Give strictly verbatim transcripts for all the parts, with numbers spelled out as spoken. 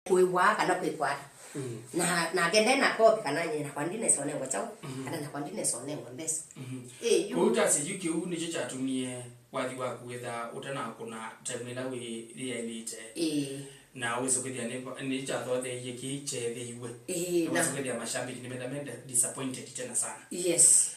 kwĩw'aa kana kwĩkwata. Mm. Na, nake nde na kopi kana nyie nakwa ndinesa ũnengwa kyaũ, mm-hmm, kana nakwa ndinesa ũnengwa mbesa. Mm-hmm. Ĩ, yu. Kũu tasya yu kĩu nĩkyo kyatumie wathi waku wĩthaa ũtanakũna time ĩla wĩ yĩaĩlĩte. Ĩĩ. Na wĩsĩ kwĩthĩa nĩ, nĩkyathotheeie kĩĩ kyeethĩiwe. Ĩĩ, na na wĩsĩ kwĩthĩa mashabiki nĩmenda mende disappointed tena sana. Yes.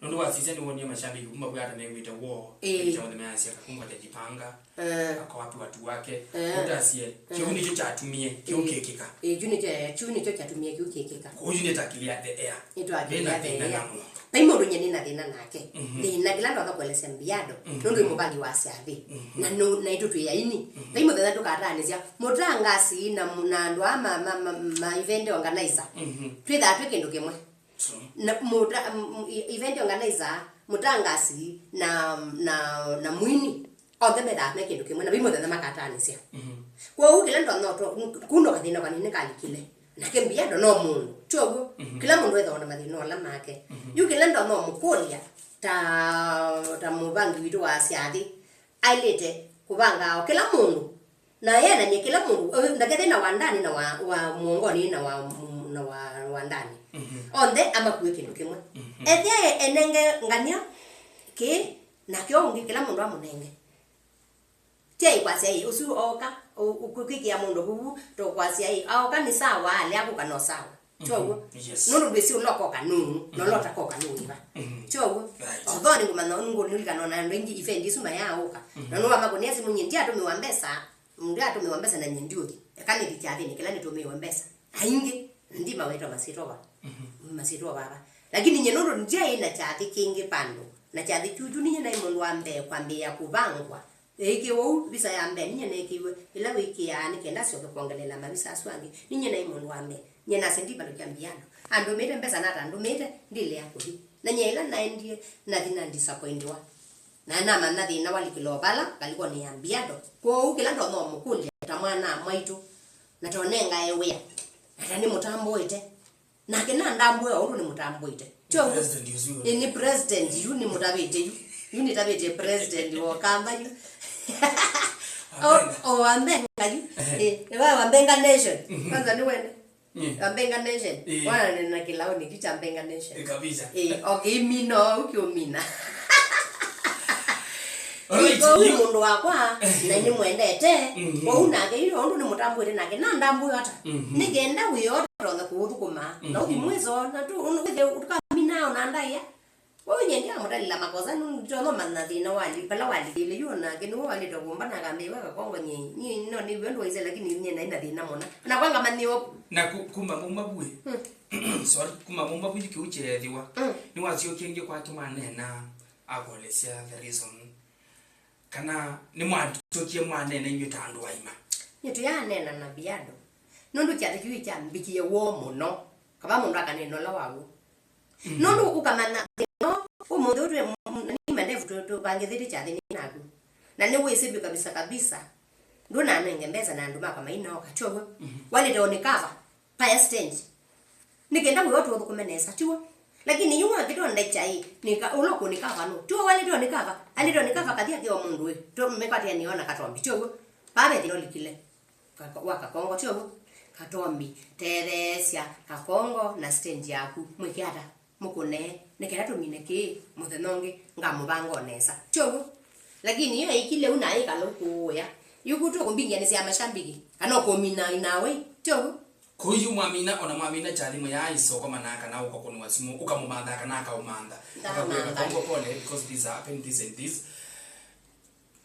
Nũndũ wasisya nĩwonie mashabiki kuma kwĩ ata mew'ĩte woo. Ĩĩ. Kĩkya mũthenya yasya Kakungu atajipanga. Eh. Ako wapi watu wake? Eh. Ũtasye, kĩu nĩkyo kyatumie kĩu kĩkĩka. Ĩĩ, kĩu nĩkyo, kĩu nĩkyo kyatumie kĩu kĩkĩka. Kũu yu nĩ ta clear the air. Nĩtwa clear the air. Ve na thĩna na mũndũ. Vai mũndũ nyie nĩna thĩna nake. Mhm. Thĩna kĩla ndonya kũelesya Mbiado, mhm, nũndũ wĩ mũvangi wa syathĩ. Mhm. Na nũ-, naitũ twĩ aini. Mhm. Vai mũthenya tũkataanĩsya, Mũtangasi na mũ-, na andũ aa ma, ma, ma, ma event organizer. Mhm. Twĩthaa twĩ kĩndũ kĩmwe. True. Na mũta-, m-, m-, e-, event organizer, Mũtangasi na, na, na mwini, onthe methaa me kĩndũ kĩmwe, na vai mũthenya makataanĩsya. Mhm. Kwoou kĩla ndonya ũto-, n-, kuma kathĩna kanini kalikile. Nake Mbiado no mũndũ, ti ũw'o? Mhm. Kĩla mũndũ ethĩawa na mathĩna ala make. Mhm. Yu kĩla ndonya ũmũkũlya, ta, ta mũvangi witũ wa syathĩ, aĩlĩte kũvanga o kĩla mũndũ, na eanany'e kĩla mũndũ, eh, ndakethĩe na wa ndani na wa, wa mũongoni na wa, na wa, wa ndani. Mhm. Onthe amakue kĩndũ kĩmwe. Mhm. Ethĩa enenge ngania kĩĩ, nake o ũngĩ kĩla mũndũ amũnenge. Ti aikwasya ĩ, ũsu ooka, ũ-, ũ-, kwĩkĩa mũndũ vuvu, tũkwasya ĩ, aoka nĩ sawa, alea kũka no sawa. Ti ũw'o? Mhm. Yes. Nũndũ ndwĩsĩ ũla ũkoka nũũ, na ũla, mhm, ũtakoka nũũ ĩva. Mhm. Ti ũw'o? Right. Although nĩngũmanya, nĩngũlilikana ona andũ aingĩ event isu mayaũka. Mhm. Na nũwamakũnĩa simũ nyie, ndiatũmĩwa mbesa, ndiatũmĩwa mbesa na nyie ndiũthi. Eka nĩthi kyathĩnĩ kĩla nĩtũmĩwe mbesa. Aingĩ, ndimaweta masyĩtwa va. Mhm. Masyĩtwa vava. Lakini nyie nũndũ ndyaĩ na kyathĩ kĩngĩ vandũ, na kyathĩ kyu, kyu ninyie naĩ mũndũ wa mbee kwambĩĩa kũvangwa. Ĩkĩwa ũu, visa ya mbee ninyie neekĩiwe, ĩla wĩkĩaa nĩ kenda asyoke kwongeleela mavisa asu angĩ. Ninyie naĩ mũndũ wa mbee. Nyie nasya ndivalũkya Mbiado. Andũmĩte mbesa na atandũmĩte, ndilea kũthi. Na nyie ĩla naendie, nathi na disappointiwa. Na namanya thĩna walikĩla o vala, ngalikoni ya Mbiado. Kwoou kĩla ndonya ũmũkũlya ta mwana-a-mwaitũ, na ta ũnengae wĩa, na ta nĩmũtambũĩte. Nake nandambũe o ũndũ nĩmũtambũĩte. Ti ũw'o? President ũsu. Ĩ, nĩ president yu nĩmũtavĩte yu. Yu nĩtavĩte president wa Kamba yu. O, Wambenga. O Wambenga yu. Ehe. Ĩ, wa Wambenga Nation. Mhm. Kwanza nĩ wene. Mm. Wambenga Nation. Ĩ. Wana nena kĩlaũ nĩkĩ kya Mbenga Nation. Ĩ, kabisa. Ĩ, o kĩmina o ũkiũmina. Alright, ĩkĩwa ũyũ mũndũ wakwa, ehe, na nĩmwendete, mhm, kwoou nake yu ũndũ nĩmũtambũĩte nake, nandambũe ata? Mhm. Nĩ kenda wĩoo tũtonya kũũthũkũma, na ũthi, mhm, mwĩso, na tũ-, ũndũ wĩthĩe tũkamina ona ndaĩa. Kwoou nyie ndiamũtalĩla makosa, nũ-, nditonya ũmanya thĩna wali-, vala walikĩile yu, onake nĩwe walĩte kũmba na akambĩĩwa Kakongo nyie, nyie no nĩw'e ndwaisye, lakini nyie naĩ na thĩna mũna. Nakwa ngamanyĩwa. Na ku-, kuma maumavu ĩ. Mm. Sorry, kuma maumavu yu kĩu kyeethĩwa. Mm. Nĩwasyokie ĩngĩ kwake mwaneena, akolesya the reason. Kana nĩmwatũkie mwaneena inyw'ĩ ta andũ aima? Nĩtũyaneena na Mbiado. Nũndũ kyathĩ kĩu kyambikie woo mũno. Kava mũndũ akaneena ũla waw'o. Mhm. Nũndũ ũkamanya thĩna ũmũnthĩ ũtwĩ nĩ mandevu tũ-, tũvangĩthĩtye kyathĩ nĩ naku. Na nĩwĩsĩ vyũ kabisa kabisa. Ndũnanenge mbesa na andũ makwa mainaoka, ti ũw'o? Mhm. Walĩte ũnĩkava. Paya stand. Nĩ kenda wĩoo tũthũkũme nesa, tiw'o? Lakini yu wakĩtondekya ĩ, nĩka, ũla ũkũnĩkava nũ? Tiw'o walĩtwe nĩkava? Alĩtwe nĩkava kathi akĩo mũndũ ĩ. Tũmĩkwatĩanĩo na Katombi, tiw'o? Vaa ve thĩna ũlikile. Ka-, wa Kakongo, tiw'o? Katombi, tetheesya Kakongo na stand yaku. Mwĩke ata? Mũkũne, nĩ kenda tũmine kĩĩ, mũthenya ũngĩ ngamũvanga o nesa. Tiw'o? Lakini ĩyo ĩkile u na ĩkala ũkũũya. Yu ku tũkũmbingĩanĩsya mashambiki, kana ũkũmina inawe, tiw'o? Kũu yu mwamina, ona mwamina kyathimo ya isoko manaa kana ũkakũnĩwa simũ, ũkamũmantha kana akaũmantha. Ndamantha. Akakwĩa Kakongo pole, because this happened, this and this.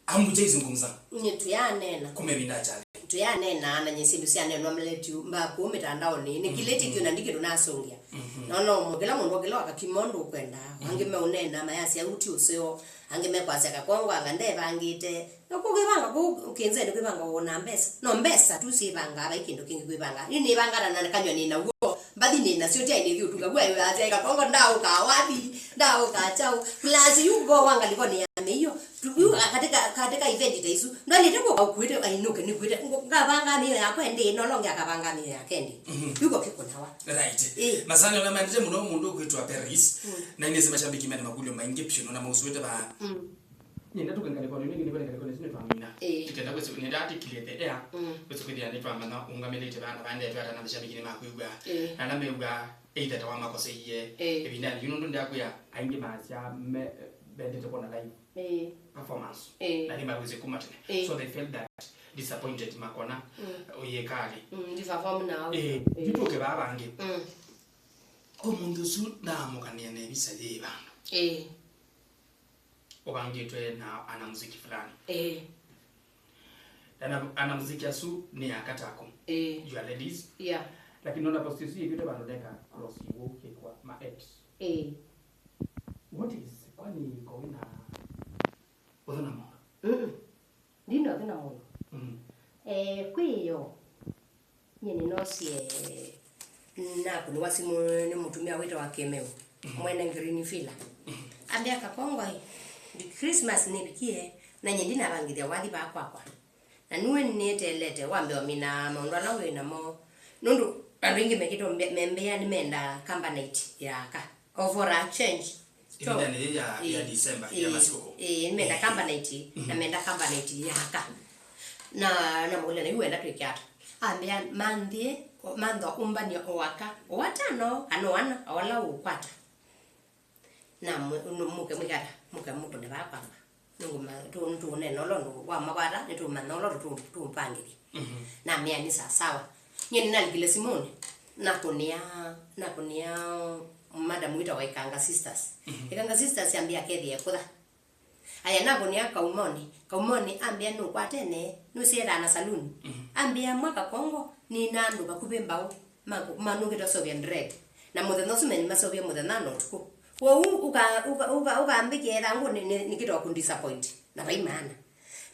Ambu Jay zungumza. Nĩ tũyaneena. Kuma ĩvinda kyathĩ. Tũyaneena na nyie syĩndũ syaneenwa maletu mbaa kũu mĩtandaonĩ. Nĩkilĩtye kĩu na ndi kĩndũ nasũngĩa. Mhm. Nono kĩla mũndũ kĩla wakakima ũndũ ũkwenda. Mhm. Angĩ meũneena mayasya ũu ti ũseo. Angĩ mekwasya Kakongo anga ndevangĩte. Na kũu kwĩvanga kũu kĩnzeni kwĩvanga wona mbesa. No mbesa tu syĩvangaa, vai kĩndũ kĩngĩ kwĩvanga. Yu nĩvangana na kanywa nĩ naw'o. Mbathi nĩ nasyo, tyaĩ nĩthi ũtunga. W'o ayũya atĩ Kakongo ndaũkaa wathi, ndaũkaa kyaũ. Plus yu vo wa ngalikoni ya mĩio. Tu-, yu katika, katika event ta isu. Ndwalĩte kũka ũkuĩte, ainũke nĩkuĩte. Ngo-, ngavanga mĩio yakwa ĩndĩ, na ũla ũngĩ akavanga mĩio yake ĩndĩ. Mhm. Yu vo kĩkũnawa. Right. Ĩ. Masani ona maendete mũno mũndũ ũkwĩtwa Paris. Mm. Na inĩsĩ mashabiki mena makũlyo maingĩ vyũ, nona mausuĩte vaa. Mm. Nĩenda tũke ngalĩkonĩ ĩno ĩngĩ, nĩvo ngalĩkonĩ ĩsu nĩtwamina. Ĩĩ. Tũkenda kwĩsĩ, nĩenda articulate the air, mm, kwĩsĩ kwĩthĩa nĩtwamanya ũngamĩlĩte vana vandetwe ata na mashabiki nĩmakwĩw'a. Ĩĩ. Na ala mew'a either ta wamakoseie, ĩĩ, ĩvindanĩ yu, nũndũ ndakwĩa aingĩ maasya me-, mendete kwona live, ĩĩ, performance. Ĩĩ. Na nĩmakwĩsĩ kuma tene. Ĩĩ. So they felt that disappointed makona, mm, ũyĩkalĩ. Mm, ndiperform now. Ĩĩ. Ĩĩ. Yu tũke vaa vangĩ. Mm. Ũmũnthĩ ũsu naamũkanĩa na ĩvisa yĩ vandũ. Ĩĩ. Ũvangĩtwe na anamuziki fulani. Ĩĩ. Ana, anamuziki asu nĩ aka taku. Ĩĩ. You are ladies. Yeah. Lakini ona post ĩsu yĩkĩtwe vandũ neka cross iw'o kĩkwa ma ex. Ĩĩ. What is, kwani ko wĩna ũthũ na mũndũ? Mm-mm. Ndina ũthũ na mũndũ. Mm. Eh, kwĩyo. Nyie nĩnoosie nakũnĩwa simũ nĩ mũtumĩa wĩtawa Kĩmeu, mwene Green Villa. Ambĩa, "Kakongo ĩ, Christmas nĩvikie, na nyie ndinavangĩthya wathi vaa kwakwa. Na nue nĩteelete wambe ũmina maũndũ ala wĩ namo. Nũndũ andũ aingĩ mekĩtwe mbe-, membĩa nĩmenda kambaneti ya aka." Of for a change. Ĩvindanĩ yĩĩ ya, ya December, ya masikũkũ. Ĩĩ, nĩmenda kambaneti, na menda kambaneti ya aka. Na, namũkũlya, "Na yu wenda twĩke ata?" Ambĩa, "Manthie, mantha ũmbany'e o aka, o atano, kana o ana, o ala ũkwata. Na mũ-, nũ-, mũke mwĩke ata, mũke mũkũne vaa kwakwa. Nũngũma-, tũ-, nĩtũũneena ũla ũndũ wamakwata, nĩtũũmanya ũla tũ-, tũũmpangĩthya." Mhm. Namea, "Nĩ sawa sawa." Nyie nĩnalikile simũnĩ, nakũnĩa, nakũnĩa madam wĩtawa Ikanga Sisters. Mhm. Ikanga Sisters ambĩa akethĩe kũtha. Aya, nakũnĩa Kaumonĩ. Kaumonĩ ambĩa, "Nũkwatene, nũsyeethaa na saluni?" Mhm. Ambĩa, "Mwa Kakongo, nĩ na andũ vakuvĩ mbaũ, ma-, manũkĩte ũseũvya dread. Na mũthenya ũsu me nĩmaseũvya mũthenya na ũtukũ. Kwoou ũka-, ũka-, ũka-, ũkambĩkĩa ĩthangũ nĩ, nĩ, nĩkĩtwa kũ disappoint. Na vai maana."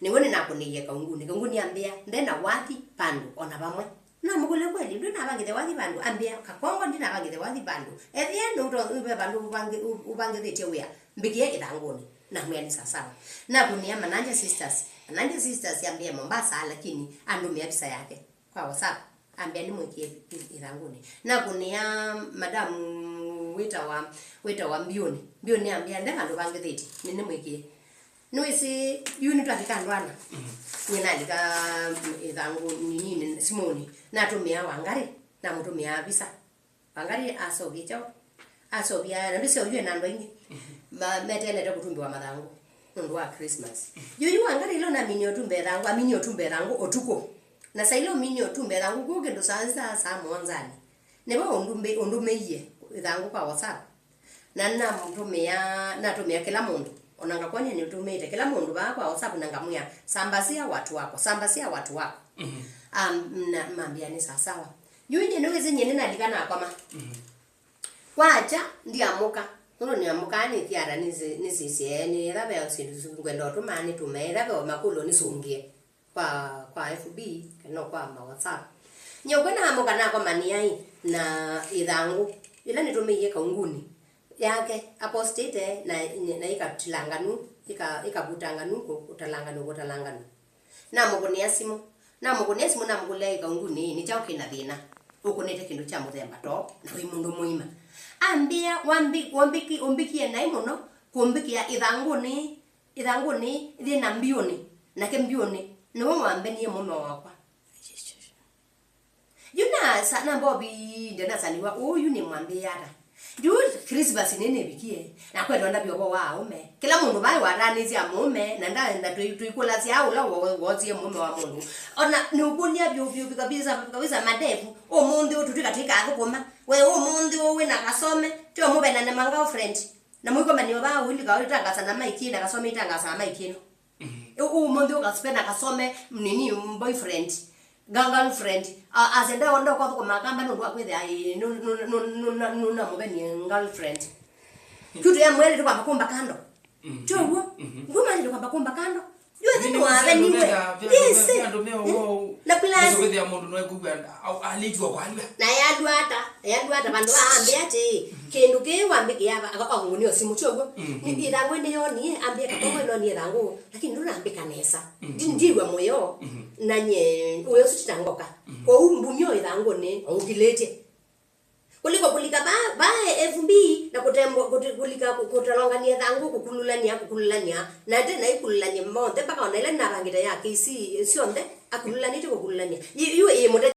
Nĩw'o nĩnakũnĩie Kaungunĩ. Kaungunĩ ambĩa, "Ndena wathi vandũ o na vamwe." Namũkũlya, "Kweli, ndwĩnavangĩthya wathi vandũ?" Ambĩa, "Kakongo, ndinavangĩthya wathi vandũ. Ethĩa nũto-, ve vandũ ũvangĩ-, ũ-, ũvangĩthĩtye wĩa, mbĩkĩe ĩthangũnĩ." Namwĩa, "Nĩ sawa sawa." Nakũnĩa Mananja Sisters. Mananja Sisters ambĩa Mombasa, lakini andũmĩa visa yake kwa WhatsApp. Ambĩa nĩmwĩkĩe ĩ-, ĩthangũnĩ. Nakũnĩa madam wĩtawa, wĩtawa Mbiũnĩ. Mbiũnĩ ambĩa, "Nde vandũ vangĩthĩtye, nĩ, nĩmwĩkĩe." Nĩwĩsĩ, yu nĩtwalika andũ ana. Mhm. Nyie nalika ĩthangũ nini simũnĩ. Natũmĩa Wangarĩ, namũtũmĩa visa. Wangarĩ aseũvya kyaũ? Aseũvya, na ndũseo yu ena andũ aingĩ. Mhm. Ma-, meteelete kũtumbĩwa mathangũ nũndũ wa Christmas. Mhm. Yu, yu Wangarĩ ĩla naminie ũtumbe ĩthangũ, aminie ũtumbe ĩthangũ ũtukũ. Na saa ila ũminie ũtumbe ĩthangũ kũu kĩndũ saa, saa, saa mũonzanĩ. Nĩvo ũndũmĩ-, ũndũmĩie ĩthangũ kwa WhatsApp. Na namũtũmĩa, natũmĩa kĩla mũndũ. Ona ngakwony'a nĩũtũmĩĩte kĩla mũndũ vaa kwa WhatsApp na ngamwĩa, "Sambazia watu wako, sambazia watu wako." Mhm. Am, na mambĩa, "Nĩ sawa sawa." Yu nyie nĩwĩsĩ nyie nĩnalika nakoma. Mhm. Kwakya, ndiamũka. Nũndũ nĩamũkaa nĩthi ata nĩsĩ-, nĩsisye, nĩĩtha ve syĩndũ ngwenda ũtũmaa nĩtũme, ĩtha ve makũlyo nĩsũngĩe kwa, kwa F B, kana kwa ma WhatsApp. Nyie ũkw'o naamũka nakomania ĩ na ĩthangũ, ĩla nĩtũmĩie Kaungunĩ yake, apostĩte na, na ĩkatilanganũ, ĩka-, ĩkavutanganũ, kũ-, kũtalanganũ, kũtalanganũ. Namũkũnĩa simũ, namũkũnĩa simũ, namũkũlya, "Ĩ Kaungunĩ, nĩ kyaũ kĩna thĩna? Ũkũnĩte kĩndũ kya mũthemba too, na wĩ mũndũ mũima?" Ambĩa, "Wambĩ-, wambĩki-, ũmbĩkie naĩ mũno, kũmbĩkĩa ĩthangũnĩ, ĩthangũnĩ yĩ na Mbiũnĩ, nake Mbiũnĩ nĩwe wambenie mũũme wakwa." Yu nasa-, namba ũvindya nasanĩw'a ũũ, yu nĩmwambĩĩa ata? Yu Christmas nĩnĩvikie, na kwetwa ndavya ũvoo wa aũme. Kĩla mũndũ vai watanĩsya mũũme, na nda-, na tũi-, tũikũlasya ũla wo-, woosie mũũme wa mũndũ. Ona nĩũkũlya vyũ, vyũ, vyũ, kabisa, kabisa, madevu, ũmũnthĩ ũũ tũtwĩka tũikathũkũma. We ũmũnthĩ ũũ wĩ na kasome, tyo mũvenane ma girlfriend. Na mũikomania vaa ũilika ũitangasa na maiki, na kasome itangasaa maiki ĩno. Mhm. Ũ-, ũmũnthĩ ũkaspenda kasome, nini, boyfriend, ga-, girlfriend. A-, asya nda-, ndaũka ũthũkũma kamba nũndũ wa kwĩthĩa, ĩ, nũ-, nũ-, nũnamũvenie girlfriend. Kitu ya mwene tũkwamba kũmba kando. Mhm. Tyo w'o? Mhm. Ngũmanyĩte kwamba kũmba kando. Yu ethĩ nĩwaveniwe. Yes. Andũ me ũwau. Na kũla kwĩthĩa mũndũ no ekũw'a alĩtwa kwalwa. Na yalwata, yalwata vandũ vaambĩa atĩ, kĩndũ kĩĩ wambĩkĩa va-, aka-, akangũnĩa simũ, tyo w'o? Mhm. Nĩ ĩthangũ nĩyonie, ambĩa, "Kakongo nĩnonie ĩthangũ, lakini ndũnambĩka nesa. Mhm. Ndi-, ndiw'a mũyo, mhm, na nye ũyo ũsu titangoka." Mhm. Kwoou mbumio ĩthangũnĩ, o ũkilĩtye. Kũliko kũlika vaa, vaa F B na kũtembo-, kũti-, kũlika kũ-, kũtalonganie thangũ, kũkululania, kũkululania, na ate na ikululanie monthe, mpaka ona ila navangĩte ya K C syonthe, akululanĩtye kũkululania. Yu, yu ĩ mũte-